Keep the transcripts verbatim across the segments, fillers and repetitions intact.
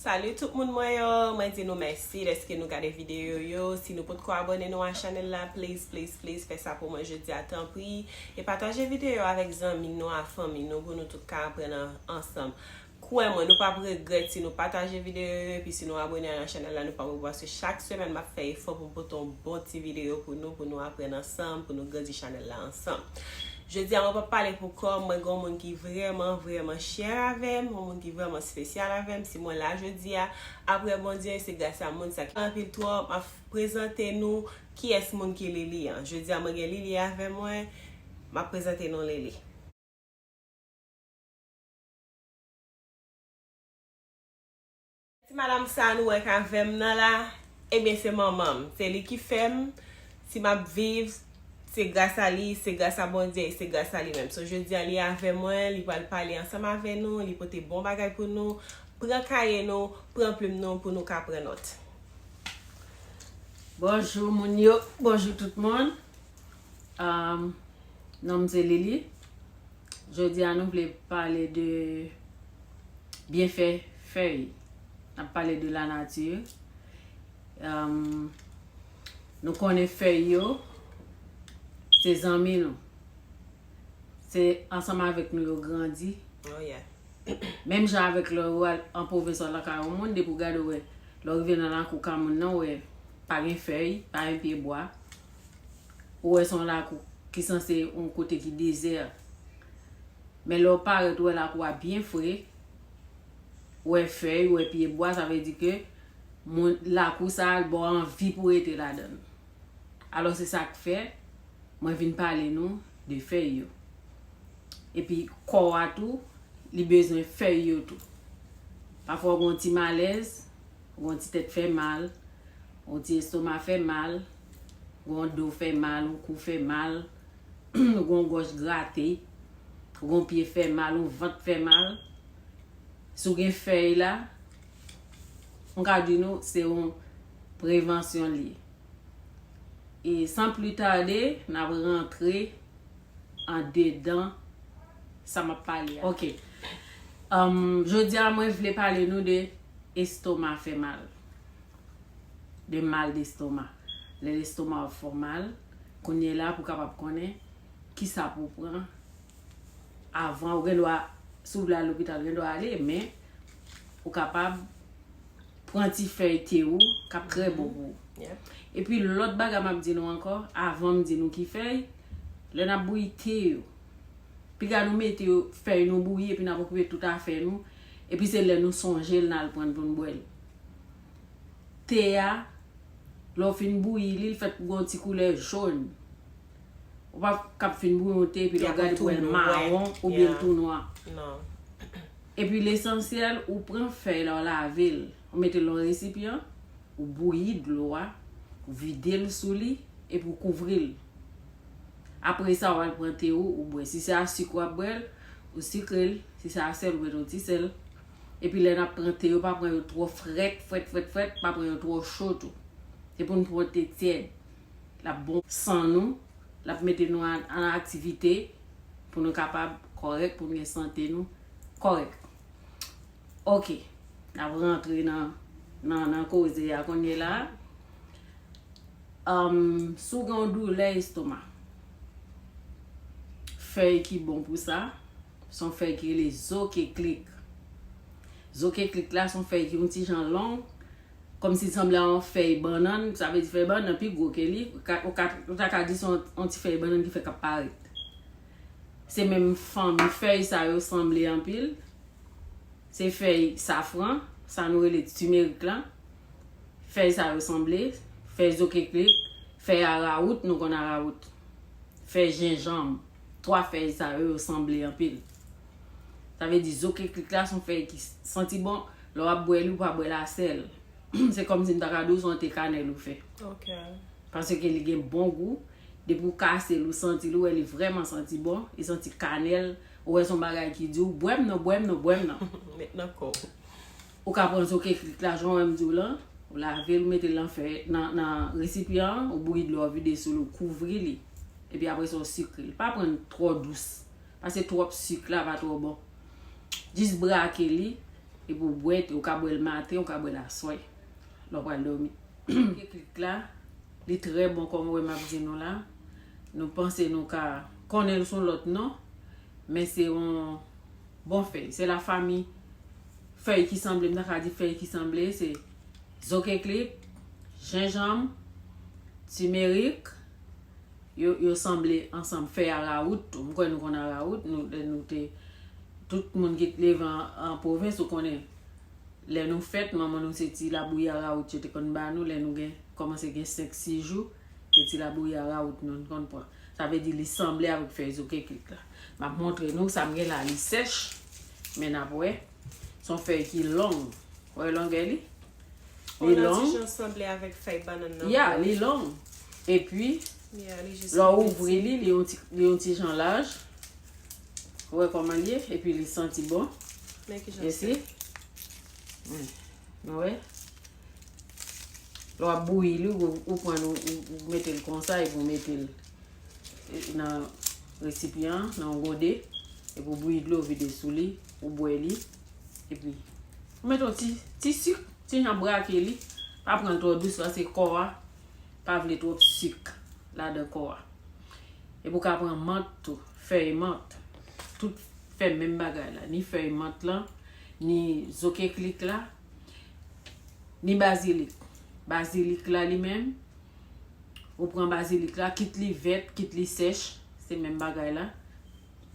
Salut tout moun mwen yo, mwen di nou mèsi dèske nou gade videyo yo. Si nou potko abòne nou a chanèl la, please, please, please, fè sa pou mwen jodi a, tanpri. E pataje videyo avèk zanmi nou, a fanmi nou, pou nou tout ka aprann an- ansanm. Kwè mwen, nou p ap regrèt si nou pataje videyo yo, epi si nou abòne a chanèl la, nou p ap regrèt, paske chak semèn m ap fè efò pou m pote yon bon ti videyo pou nou, pou nou aprann ansanm, pou nou grandi chanèl la ansanm. Jodi a, mwen p ap pale pou kò m, mwen gen yon moun ki vrèman, vrèman chè avè m, yon moun ki vrèman espesyal avè m. Si mwen la jodi a, apre Bondye, se gras a moun sa ki anpil twòp. M ap prezante nou kiyès moun ki Lili an. Jodi a, mwen gen Lili avè mwen, m ap prezante nou Lili. Ti madanm sa nou wè k avè m nan la, ebyen se manman m. Se li ki fè m, si m ap viv, se gras a li, se gras a Bondye, e se gras a li menm. So, jodi a, li avè mwen, li pral pale ansanm avè nou, li pote bon bagay pou nou. Pran kaye nou, pran plim nou pou nou ka pran nòt. Bonjou moun yo, bonjou tout moun. Um, non m se Lili. Jodi a nou vle pale de byenfè fèy. N ap pale de la nature. Um, nou konnen fèy yo se zanmi nou. Se ansanm avèk nou yo grandi. Oh yeah. Menm jan avèk lè ou al an pwovens ou al lakay yon moun, depi w gade w wè, lè w rive nan lakou ka moun nan, w wè pa gen fèy, pa gen pye bwa. Ou wè se yon lakou ki sanse yon kote ki dezè. Men lè w parèt, ou wè lakou a byen fre, ou wè fèy, ou wè pye bwa, sa vle di ke moun, lakou sa a ba w anvi pou w rete ladan l. Alò se sa k fè mwen vin pale nou de fèy yo. Epi kò a tou, li bezwen fèy yo tou. Pafwa w gen yon ti malèz, w gen yon ti tèt fè mal, yon ti estoma fè mal, w gen yon do fè mal, yon kou fè mal, w gen yon gòj grate, w gen yon pye fè mal, yon vant fè mal. Si w gen fèy la, m ka di nou se yon prevansyon li ye. E san pli tade, n ap rantre andedan sa m ap pale a. Ok. Um, jodi a, mwen vle pale nou de estoma fè mal. De mal d'estomac. Lè lestoma w ap fè w mal, kounye la pou w kapab konnen kisa pou w pran avan, ou gen dwa, si w vle al lopital, ou gen dwa ale, men ou kapab pran ti fèy te ou k ap trè bon pou ou. Epi lòt bagay m ap di nou ankò, avan m di nou ki fèy, lè n ap bouyi te yo, piga nou mete yo, fèy nou bouyi, epi n ap okipe tout afè nou, epi se lè nou sonje l n al pran l pou n bwè l. Te a, lè w fin bouyi li, l fèt pou gen yon ti koulè jòn. Ou pa kab fin bouyi yon te, epi lè w gade pou wè l mawon oubyen l tou nwa. Epi lesansyèl, ou pran fèy la, w lave l, ou mete l nan resipyan, ou bouyi dlo a, ou vide l sou li, epi ou kouvri l. Apre sa, w al pran te ou, ou bwè. Si se a sik w ap bwè l, ou sikre l. Si se a sèl, ou mete yon ti sèl. Epi lè n ap pran te yo, pa pran yo twò frèt, frèt, frèt, frèt, pa pran yo twò cho tou. Se pou n pran te tyèd. L ap bon san nou, l ap mete nou an, an aktivite pou nou kapab kòrèk, pou n gen sante nou kòrèk. Ok, n ap rantre nan, nan, nan koze a kounye la. Um, si w gen yon doulè estoma, fèy ki bon pou sa, se yon fèy ki rele zokeklik. Zokeklik la, se yon fèy ki yon ti jan long, kòmsi l sanble a yon fèy bannann, sa vle di fèy bannann pi gwo ke li, ou ka, ou ka, ou ta ka di se yon, yon ti fèy bannann ki fèk ap parèt. Se menm fanmi fèy sa yo sanble anpil. Se fèy safran, sa nou rele timerik la. Fèy sa yo sanble, fèy zokeklik, fèy arawout, nou konn arawout. Fèy jenjanm. Twa fèy sa yo, yo sanble anpil. Sa vle di zokeklik la se yon fèy ki santi bon, lè w ap bwè li, ou pa bwè l a sèl. Se kòmsi m ta ka di w se yon te kanèl ou fè. Ok. Paske li gen bon gou. Depi w kase l, ou santi l, ou wè li vrèman santi bon. Li santi kanèl. Ou wè se yon bagay ki di w, "Bwè m non, bwè m non, bwè m non." Met nan kò w. Ou ka pran zokeklik la, jan w wè m di w lan. Ou lave l, ou mete l nan fè, nan, nan resipyan an, ou bouyi dlo a, ou vide sou li, ou kouvri li. Epi apre sa, ou sikre l. Pa pran l twò dous. Paske twòp sik la pa twò bon. Jis brake li, Epi w bwè, ou ka bwè l maten, ou ka bwè l aswè. Lè w pral dòmi. Keklik la, li trè bon kòm ou wè m ap di nou la. Nou panse nou ka konnen l sou lòt non, men se yon bon fèy. Se la fami fèy ki sanble, m ta ka di fèy ki sanble, se zo keklik, jenjanm, timerik, yo, yo sanble ansanm. Fèy arawout tou. M kwè nou konn arawout, nou, lè nou te, tout moun ki leve an, an pwovens, ou konnen, lè nou fèt, manman nou se ti labouyi arawout yo te konn ba nou, lè nou gen, kòmanse gen senk, sis jou, se ti labouyi arawout nou, nou konn pran. Sa vle di li sanble avèk fèy zo keklik la. M ap montre nou sa m gen la, li sèch, men n ap wè. Se yon fèy ki long. Wè longè li? Li long. Yon ti jan sanble avèk fèy bannann nan. Ya, li long. Epi, lè w ouvri li, li yon ti, li yon ti jan laj. Ou wè kòman l ye? Epi li santi bon. Men ki jan l fèt. Nou wè? Lè w ap bouyi li, ou, ou pran l, ou, ou mete l konsa, epi ou mete l nan resipyan, nan yon gode, epi ou bouyi dlo, vide sou li, ou bwè li, epi ou mete yon ti, ti sik, ti jan brake li, pa pran l twò dous, paske kò a pa vle twòp sik ladan kò a. Epi ou ka pran mant tou, fèy mant, tout fè menm bagay la, ni fèy mant lan, ni zo keklik la, ni bazilik. Bazilik la li menm, ou pran bazilik la, kit li vèt, kit li sèch, se menm bagay la.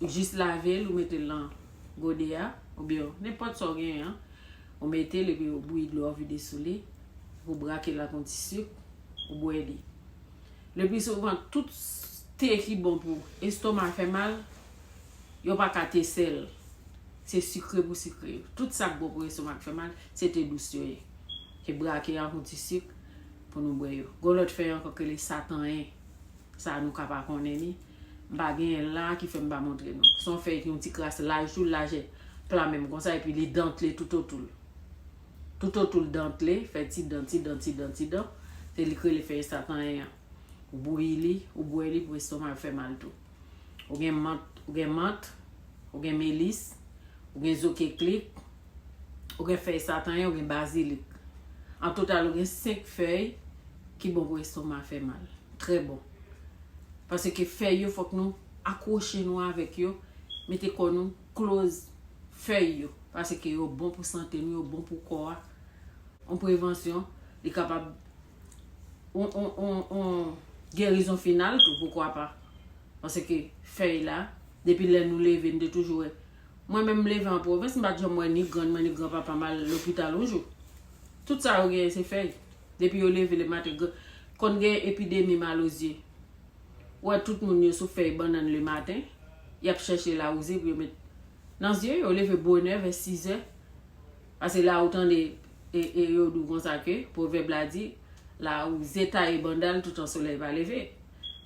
Ou jis lave l, ou mete l nan gode a, oubyen nenpòt sa w genyen an. Ou mete l epi ou bouyi dlo a, ou vide sou li, ou brake l ak yon ti sik, ou bwè li. Le pli souvan, tout te ki bon pou estoma fè mal, yo pa ka te sèl. Se sikre pou sikre yo. Tout sa k bon pou estoma k fè mal, se te dous yo ye. Se brake ak yon ti sik pou nou bwè yo. Gon lòt fèy ankò k rele satanyen. Sa nou ka pa konnen li. M pa genyen l la ki fè m pa montre nou. Se yon fèy ki yon ti kras laj tou, lajè pla menm konsa, epi li dantle toutotou l. Toutotou l dantle, fè ti dan, ti dan, ti dan, ti dan. Se li k rele fèy satanyen an. Ou bouyi li, ou bwè li pou estoma fè mal tou. Ou gen mant, ou gen mant, ou gen melis, ou gen zo keklik, ou gen fèy satanyen, ou gen bazilik. An total, ou gen senk fèy ki bon pou estoma fè mal. Trè bon. Paske fèy yo, fòk nou akwoche nou avèk yo, mete kò nou close fèy yo. Paske yo bon pou sante nou, yo bon pou kò a. Yon prevansyon, li kapab yon, yon, yon, yon gerizon final tou, poukwa pa. Paske fèy la, depi lè nou leve, n te toujou wè. Mwen menm, m leve an pwovens, m pa t janm wè ni grann mwen, ni granpapa m al lopital yon jou. Tout sa yo genyen, se fèy. Depi yo leve lematen, konn gen epidemi malozye. Ou wè tout moun yo sou fèy bannann lematen, y ap chèche lawouze pou yo met nan zye yo, leve bonè vè sizè. Paske la ou tande, e, e, yo di w konsa ke, pwovèb la di, la ou zetaye banda l toutan solèy pa leve.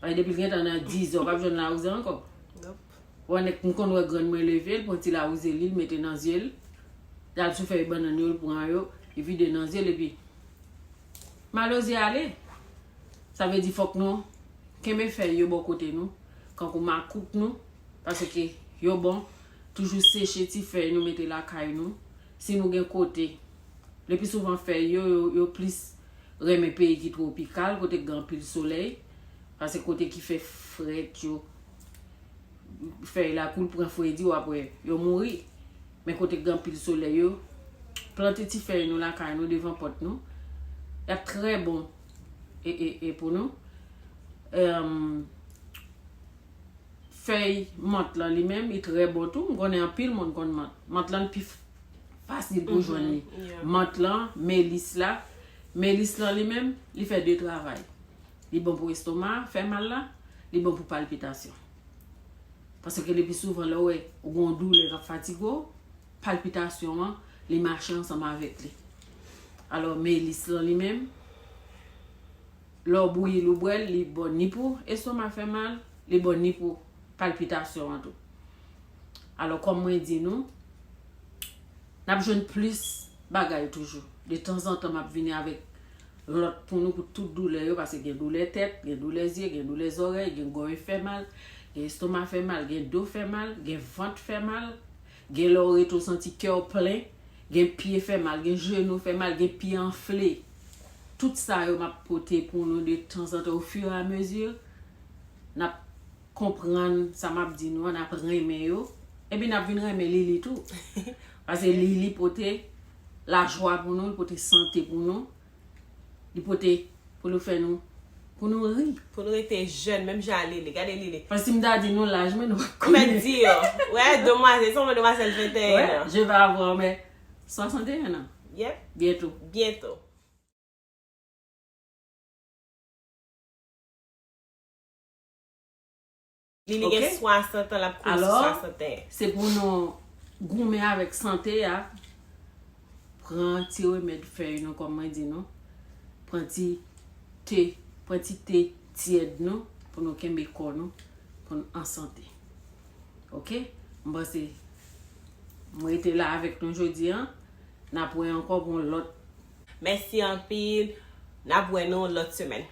Paske depi l gentan nan dizè, w p ap jwenn lawouze ankò. Nòp. Ou wè nèg, m konn wè grann mwen leve, l pran ti lawouze li, l mete nan zye l, l al sou fèy bannann yo, l pran yo, li vide nan zye l, epi malozye ale. Sa vle di fòk nou kenbe fèy yo bò kote nou, kankou makout nou, paske yo bon, toujou seche ti fèy nou mete lakay nou. Si nou gen kote, le pli souvan fèy yo, yo, yo plis renmen peyi ki twopikal, kote k gen anpil solèy, paske kote ki fè frèt yo, fèy la kou l pran fredi, w ap wè yo mouri. Men kote k gen anpil solèy yo, plante ti fèy nou lakay nou, devan pòt nou. Y ap trè bon e, e, e pou nou. Em, fèy mant lan li menm, li trè bon tou. M konnen anpil moun konn mant. Mant lan, l pi f-, fasil pou jwenn li. Mhm, yeah. Mant lan, melis la. Melis lan li menm, li fè de travay. Li bon pou estoma, fè mal la, li bon pou palpitasyon. Paske le pi souvan, lè w wè ou gen yon doulè k ap fatige w, palpitasyon an, li mache ansanm avèk li. Alò, melis lan li menm, lè w bouyi l, ou bwè l, li bon ni pou estoma fè mal, li bon ni pou palpitasyon an tou. Alò, kòm mwen di nou, n ap jwenn plis bagay toujou. De tanzantan, m ap vini avèk lòt pou nou pou tout doulè yo, paske gen doulè tèt, gen doulè zye, gen doulè zòrèy, gen gòj fè mal, gen estoma fè mal, gen do fè mal, gen vant fè mal, gen lè w rete w santi kè w plen, Gen pye fè mal, gen jenou fè mal, gen pye anfle. Tout sa yo m ap pote pou nou de tanzantan, au fur et à mesure n ap konprann sa m ap di nou an, n ap renmen yo. Epi n ap vin renmen Lili tou. Paske Lili pote lajwa pou nou, li pote sante pou nou. Li pote pou nou fè nou, pou nou ri. Pou nou rete jèn, menm jan a Lili. Gade Lili. Paske si m ta di nou laj mwen, nou p ap konnen. Ou mèt di yo. Wè, demwazèl, se yon demwazèl venteyen an. Je vais avoir mes soixante et un ans. Yep. Bientôt. Bientôt. Lili gen swasant an, l ap kouri sou swasanteyen. Se pou nou goumen avèk sante a. Pran ti remèd fèy nou, kòm mwen di nou. Pran ti te, pran ti te tyèd nou, pou nou kenbe kò nou, pou nou an sante. Oke? M panse m rete la avèk nou jodi an. N ap wè ankò pou yon lòt. Mèsi anpil. N ap wè nou lòt semèn.